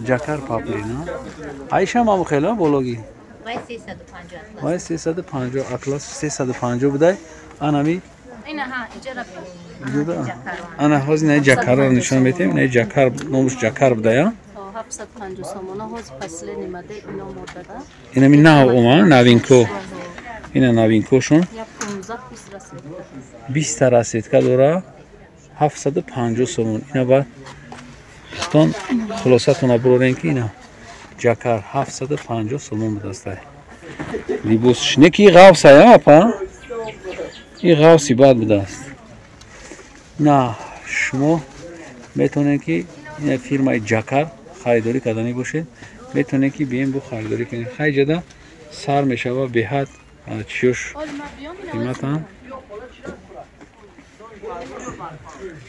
Ҷакар паплин. Айшам ҳаму хела бологи. Вай 350 атлас. Вай 350 атлас 350 будай. Анами ина ҳа иҷара. Ана ҳозир ина ҷакарро нишон метиҳем. Ина ҷакар номаш ҷакар будая. 750 сомона ҳозир последний модель ино модада. Инами нав ома новинко. Ина новинкошон. 15 20 расетка. 20 расетка дора. 750 сомон. Ина баъд хитон хулосатона бурорем ки ина ҷакар 750 сомон будастай. Либосш неки ғавсая апа? И ғавси бад будааст. На шумо метавонед ки ина фирмаи ҷакар харидорӣ карданӣ бошед, метавонед ки бием бо харидорӣ кунед. Хайҷада сар мешава беҳад чиёш қиматан.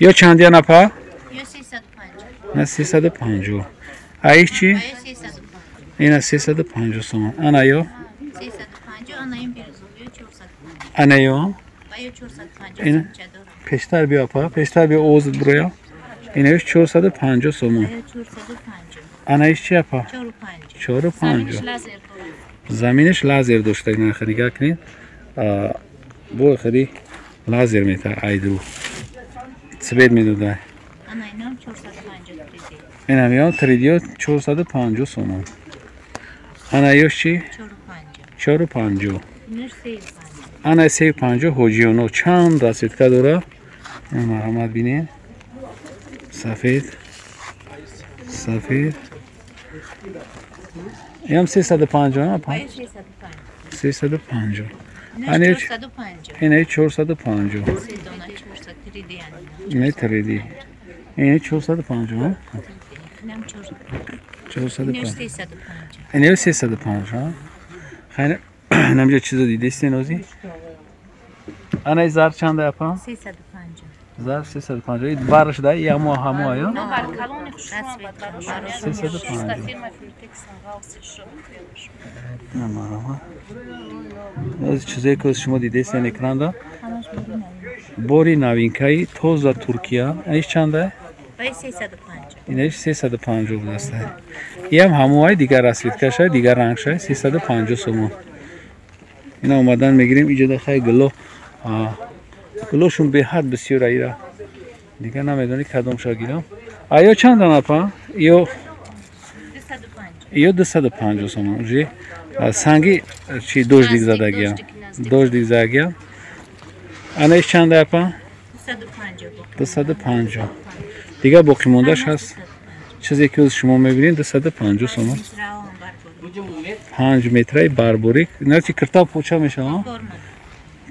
Ё чандия напа? Ё 350. На 350. Аиш чи? Ина 350 сомон. Ана ё? 350, ана ин бирзу, ё 450. Ана ё? Ё 450. Пештар биё апа, пештар биё овозат буроя. Инаиш 450 сомон. 450. Анаиш чи апа? 450. 450. Заминаш лазер дошта, ина нигоҳ кунед. Бо хеле лазер мета айдру. Цвет медода. Ана инам 450 3D. Инам ё 3D 450 сомон. Ана ёш чи? 450. 450. Инаш 350. Ана 350 ҳоҷиёно чанд расетка дора? Марҳамат бинед. Сафед. Сафед. Ям 350 апа? 350. 350. Ана 450. Ина 450. Се дона 400 3D ана. Ина 3D. Ина 450. Инам 400. 450. 350. Ина 350. Хайр, намҷа чизо дидестен ози? Ана зар чанд апа? 350. Зар 350. Ин барш да ямо ҳамо ая? Но бар калони хушрӯ бад барошон. 350. Фирма Филтекс ғавси шо. На марҳамат. Оз чизое ки шумо дидестен экранда. Бори новинкаи тоза Туркия. Иш чанда? Вай 350. Инаш 350 будааст. Иам ҳамоай дигар расветкашай, дигар рангшай 350 сомон. Ина омадан мегирем иҷода хай гуло. Гулошун беҳад бисёр аира. Дигар намедонӣ кадомша гирам. Аё чандан апа? Ё 250. Ё 250 сомон. Уже санги чи дождик задагия. Дождик задагия. Ана иш чанда апа? 250. 250. Дигар боқимондааш ҳаст. Чизе ки шумо мебинед 250 сомон. 5 метраи барборик. Ина чи кирта пуча мешава?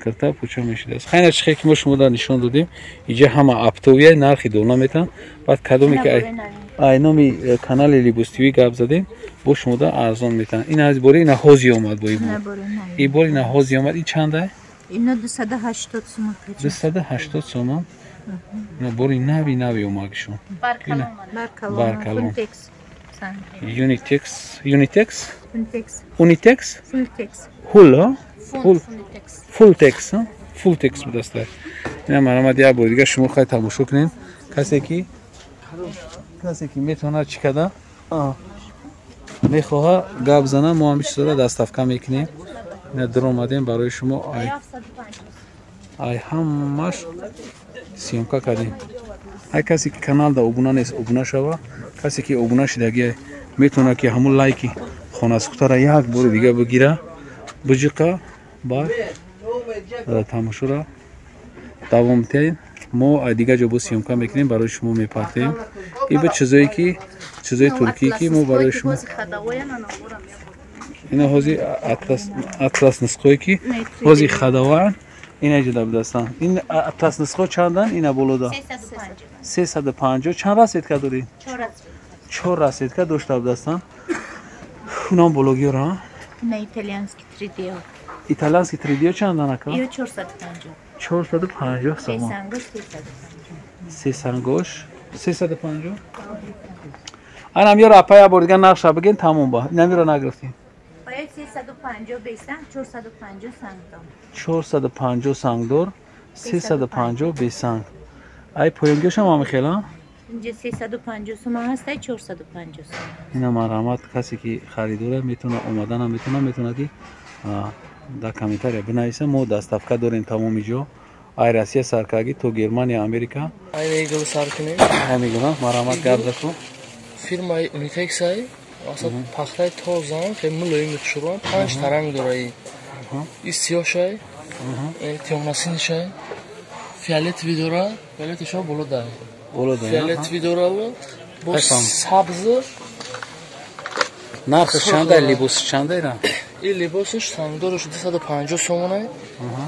Кирта пуча мешидааст. Хайна чихе ки мо шумо нишон додем, иҷа ҳама оптовия нархи дона метан. Баъд кадоме ки ай номи канали Либос ТВ гап задем, бо шумо да арзон метан. Ин аз бори ина ҳози омад бо ибор. Ибор ина ҳози омад. Ин чанда? Ино 280 сомон. 280 сомон. Ина бори нави нави омагишон. Баркалон. Юнитекс, Юнитекс? Унитекс. Унитекс? Фултекс. Хул, хул. Фултекс, фултекс будааст. Ина марҳамат як бор дигар шумо хай тамошо кунед. Касе ки метавонад чӣ када? Мехоҳа гап зана, мо ҳам чизора доставка мекунем. Ина дур омадем барои шумо ай ҳамаш съёмка кардем. Ҳар касе ки каналда обуна нест, обуна шава. Касе ки обуна шидагӣ метавонад ки ҳамун лайки хонасухтара як бори дига бигира, биҷиқа, баъд тамошоро давом диҳем. Мо дигар ҷо бо съёмка мекунем, барои шумо мепартем. Ин ба чизое ки чизои туркӣ ки мо барои шумо ина ҳозир атлас нисқое ки ҳозир хадаваанд, ина ҷуда будастанд. Ин атлас нисқо чандан? Ина болода 350. Чанд расетка дорӣ? 4 расетка дошта будастанд. Унам бологиёра. Ина итальянский 3D. Итальянский 3D чандан ака? Ё 450. 450 сомон. Се сангош 350. Се сангош 350. Анам ёра апа як бор дигар нақша бигин, тамом ба. Инамиро нагирифтем. Бояд 350 бесанг, 450 сангдор. 450 сангдор, 350 бесанг. Ай поёнгиашам ҳам хела? Инҷа 350 сомон ҳаст, 450 сомон. Ина марҳамат, касе ки харидора метавона омаданам метавона ки дар комментария бинависа. Мо доставка дорем тамоми ҷо. Ай Россия саркарги то Германия, Америка. Ай гул сар кунем. Ҳамигуна марҳамат гап заку. Фирмаи Unitex ай, асад пахтаи тоза, хеле мулоим хушрӯ, 5 таранг дораи. И сиёҳшай, тёмно-синишай, фиолетовый дора, фиолетовишо боло дай. Боло дай. Фиолетовый дора бо сабз. Нархш чандай, либосш чандай ра? И либосш сангдораш 250 сомонай,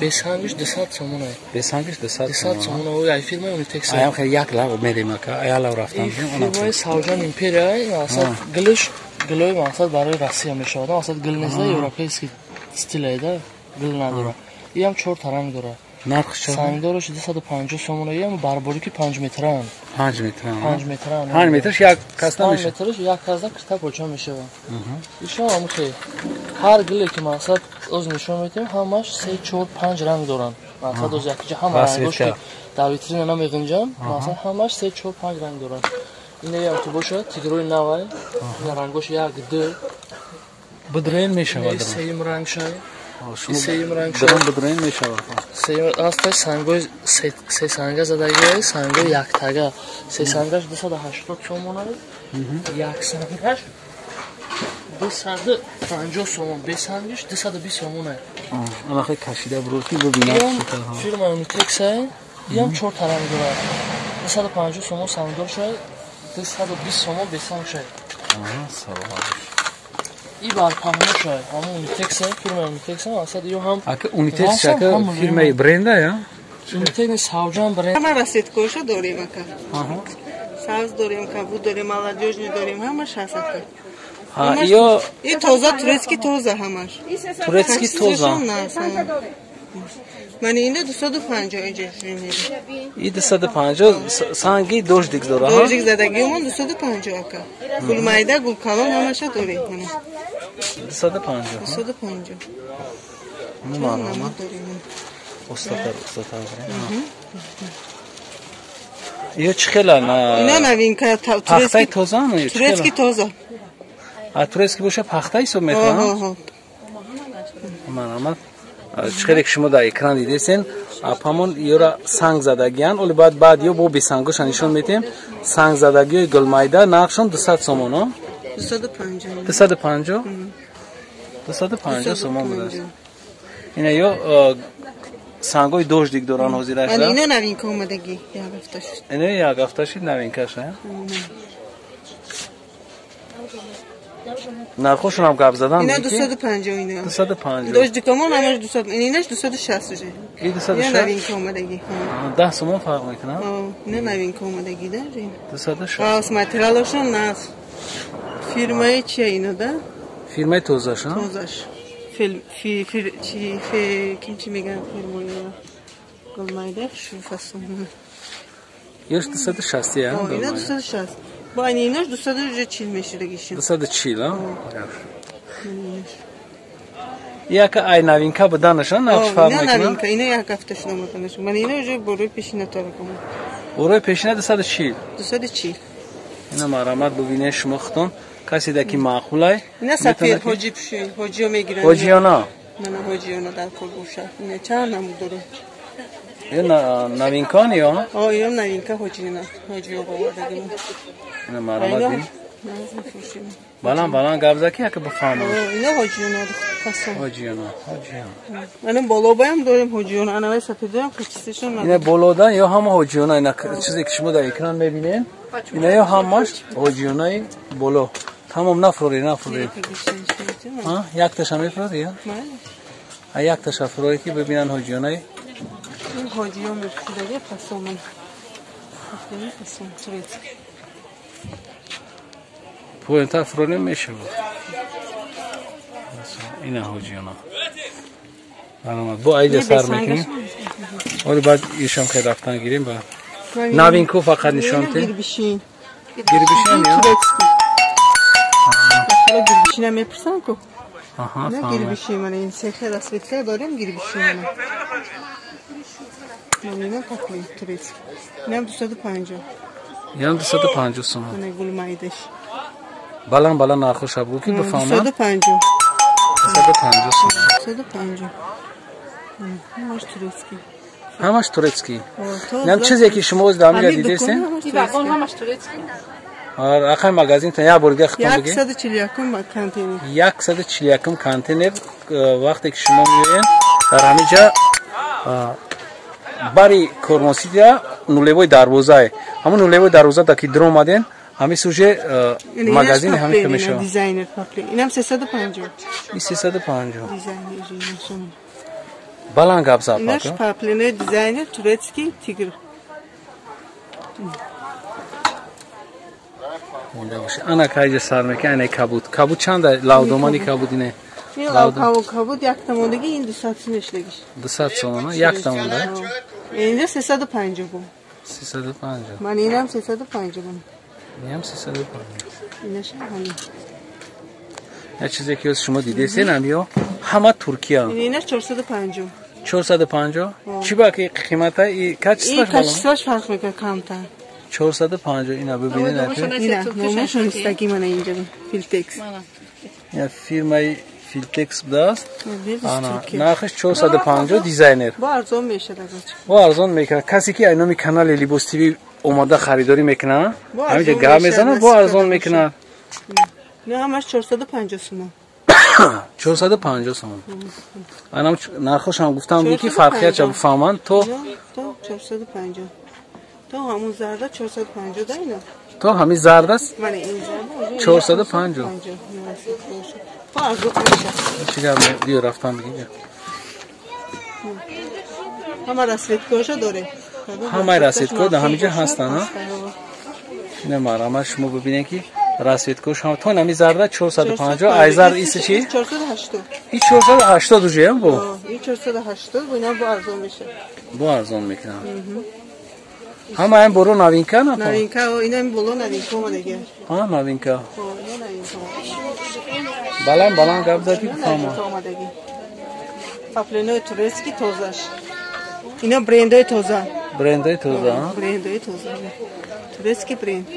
бесангиш 200 сомонай. Бесангиш 200 сомонай. Ай фирмаи Unitex. Аям хеле як лав мерем ака, ая лав рафтам. Фирмаи Савҷан Империя, асад гилш гилои мақсад барои Россия мешавад. Асад гил нест, европейский стилай да, гил надора. Иам 4 таранг дора. Нархш чанд? Сангдораш 250 сомонай, иам барбори ки 5 метран. 5 метран. 5 метран. 5 метрш як кас намешавад. 5 метрш як кас да кирта поча мешавад. Ишо ҳам хеле ҳар гиле ки мақсад оз нишон медиҳем, ҳамаш 3, 4, 5 ранг доранд. Мақсад оз якҷа ҳама рангош ки дар витрина намеғинҷам, мақсад ҳамаш 3, 4, 5 ранг доранд. Инаям ки бошад, тигрои навай, рангош 1, 2 бидроен мешавад. Сеюм ранг шай. Сеюм ранг шай. Бидроен мешавад. Сеюм аста сангои се санга задагӣ, сангои яктага. Се сангаш 280 сомон, як сангаш 250 сомон, бесангиш 220 сомон. Ана хеле кашида бурд ки бибинам. Фирма Unitex ай, иам 4 таранг дорад. 250 сомон сангдор шай, 220 сомон бесанг шай. Салом. И барпаҳно шай, ҳамон Unitex ай, фирма Unitex ай, асад ё ҳам ака Unitex шака фирмаи бренда я? Unitex Савҷан бренд. Ҳама расеткоша дорем ака. Сабз дорем, кабуд дорем, молодежный дорем, ҳамаш ҳаст ака. Ё и тоза турецкий тоза ҳамаш. Турецкий тоза. Ман ина 250 инҷа шунидем. И 250 санги дождик дора. Дождик задагиамон 250 ака. Гул майда, гул калон ҳамаша дорем. 250. 250. Марҳамат. Устатар, устатар. Ё чӣ хела на? Ина новинка турецкий тоза, турецкий тоза. А турецкий боша пахта ҳисоб мекунад? Марҳамат. Чӣ хеле ки шумо дар экран дидесен, апамон ёра санг задагиян, оли баъд ё бо бесангоша нишон медиҳем. Санг задагиёи гулмайда нархшон 200 сомон, 250. 250? 250 сомон будааст. Ина ё сангои дождик доран ҳозираш. Ина новинка омадагӣ, як ҳафта шуд. Ина як ҳафта шуд новинкаша. Нархошон ҳам гап задан. Ина 250 ина. 250. Дождикамон ҳамаш 200, инаш 260 уже. И 260. Ина новинка омадагӣ. 10 сомон фарқ мекунад? Ина новинка омадагӣ да. 260. Ас материалашон нас. Фирмаи чия ина да? Фирмаи тозаш, ҳа? Тозаш. Фил фи фир чи фи ким чи меган фирмаи гулмайда шу фасон. Ёш 260 я? Ина 260. Бо инаш 240 мешидагишин. 240, а? Яка ай новинка буданаша нарх фарқ мекунад? Ина новинка, ина як ҳафта шуд омаданаш. Ман ина уже борои пешина таракам. Борои пешина 240. 240. Ина марҳамат бубинед шумо худтон. Касе да ки маъқулай. Ина сафед ҳоҷи пуши, ҳоҷиё мегиранд. Ҳоҷиёна. Мана ҳоҷиёна дар кор бошад. Ина чанд намуд дорад? Ина новинкан ё? Ина новинка ҳоҷиёна. Ҳоҷиё бовардагим. Ина марҳамат бин. Баланд баланд гап зад ки яке бифаҳмам. Ина ҳоҷиёна фасон. Ҳоҷиёна, ҳоҷиёна. Ана болобаям дорем ҳоҷиёна, ана вай сафедоям қичисишон. Ина болодан ё ҳама ҳоҷиёна, ина чизе ки шумо дар экран мебинед, ина ё ҳамаш ҳоҷиёнаи боло. Тамом нафрорӣ, нафрорӣ. Ҳа, якташа мефрорӣ, я? А якташа фрорӣ ки бибинанд ҳоҷиёнаи. Ин ҳоҷиё мепӯшидаги фасон. Фасон турецкий. Поинтар фрорӣ мешавад. Ина ҳоҷиёна. Баромад. Бо айҷа сар мекунем. Оли баъд ишам хел рафтан гирем ба. Новинку фақат нишон те. Гирбишин. Гирбишин ё? Хеле гирбишина мепурсам ку. Аҳа, фаҳмидам. Гирбишин мана ин се хел расветка дорем гирбишин мана. Мана ина такой турецкий. Инам 250. Инам 250 сомон. Мана гул майдаш. Баланд баланд нархоша бугу ки бифаҳмам. 250. 250 сомон. 250. Ҳамаш турецкий. Ҳамаш турецкий. Инам чизе ки шумо оз дар ҳаминҷа дидестен? Ин вагон ҳамаш турецкий. Рақами магазинтон як бор дига хитон бигед. 141 контейнер. 141 контейнер. Вақте ки шумо меоед дар ҳаминҷа бари Кормонсития нулевой дарвозае. Ҳамон нулевой дарвоза да ки дуромаден, ҳамин суже магазини ҳамин ки мешавад. Дизайнер паплин. Инам 350. Ин 350. Дизайнер. Баланд гап зад. Инаш паплинои дизайнер турецкий тигр. Монда бошед. Ана кайҷа сар мекунад, ана кабуд. Кабуд чанда лавдомани кабуд ине? Ин лавкабуд кабуд якта мондагӣ ин 200 сом мешлагиш. 200 сом, якта монда? Инҷа 350 бу. 350. Ман инам 350 бу. Инам 350. Инаш ҳамин. Як чизе ки шумо дидесен ҳамиё ҳама Туркия. Инаш 450. 450? Чӣ ба ки қимата и качествош баланд? И качествош фарқ мекунад камтар. 450 ина бибинед. Ина номашон истаги мана инҷа Филтекс. Ина фирмаи Филтекс будааст. Нархаш 450 дизайнер. Бо арзон мешавад. Бо арзон мекунад. Касе ки ай номи канали Либос ТВ омада харидорӣ мекунад, ҳаминҷа гап мезанад, бо арзон мекунад. Не ҳамаш 450 сомон. 450 сомон. Анам нархошам гуфтам ки фарқиятша бифаҳманд то 450. То ҳамун зарда 450 да ина. То ҳамин зардас? Мана ин зарда 450. Бо арзон мешавад. Чӣ гап биё рафтам бигӣ. Ҳама расцветкоша дорем. Ҳамаи расцветко дар ҳаминҷа ҳастанд, ҳа? Ина марҳамат шумо бибинед ки расцветкош ҳам то ҳамин зарда 450, ай зард иси чӣ? 480. Ин 480 уже ам бо. Ин 480 бо ина бо арзон мешавад. Бо арзон мекунад. Ҳама ин боро новинка на? Новинка, ина ин боло новинка омадагӣ. Ҳа, новинка. Ина новинка. Баланд баланд гап задӣ бифаҳмам. Паплинои турецкий тозаш. Ина брендои тоза. Брендои тоза, ҳа? Брендои тоза. Турецкий бренд.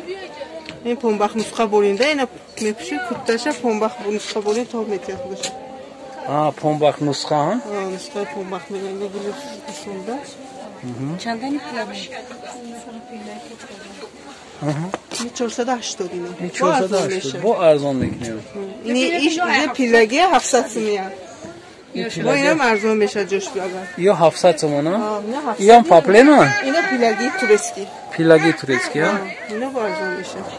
Ин помбах нусха буринда, ина мепӯши курташа помбах нусха бурин тоб метиҳад худаш. А, помбах нусха, ҳа? А, нусхаи помбах мегӯянд, ина гули сонда. Чандани пулаш? Ин 480 ина. Ин 480. Бо арзон мекунем. Ин иш пилаги 700 сомон. Бо инам арзон мешавад ҷош агар. Ё 700 сомон, а? Иам паплена? Ина пилаги турецкий. Пилаги турецкий, а? Ина бо арзон мешавад.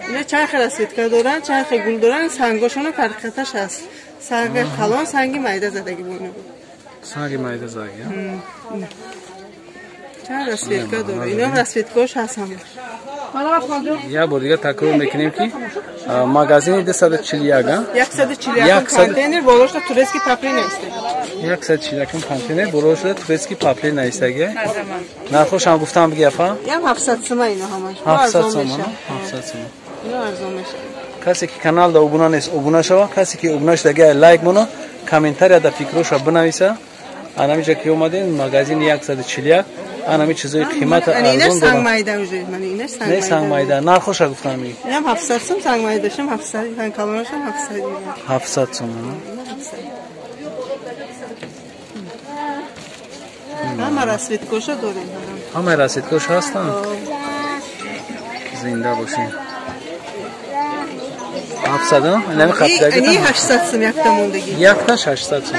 Ина чанд хел расцветка доранд, чанд хел гул доранд, сангошона фарқияташ ҳаст. Санги калон, санги майда задагӣ бо ина. Санги майда задагӣ, а? Чанд расцветка дорад. Инам расцветкош ҳаст ҳама. Як бор дига такрор мекунем ки магазини 241, 141 контейнер болошда турецкий паплин наистаги. 141 контейнер болошда турецкий паплин наистаги. Нархошам гуфтам биги апа? Ям 700 сомон ина ҳамаш. 700 сомон, 700 сомон. Ино арзон мешавад. Касе ки каналда обуна нест, обуна шава, касе ки обуна шудаги лайк мона, комментарияда фикроша бинависа. Анамиҷа ки омадем магазини 141 анами чизои қимата арзон дорад. Санг майда уже, мана инаш санг майда. Не санг майда, нархоша гуфтам ми. Инам 700 сом санг майдашам 700, санг калонашам 700. 700 сом. Ҳама расцветкоша дорем. Ҳама расцветкош ҳастанд. Зинда бошед. 700, инами қапидаги. Ини 800 сом якта мондагӣ. Якта 800 сом.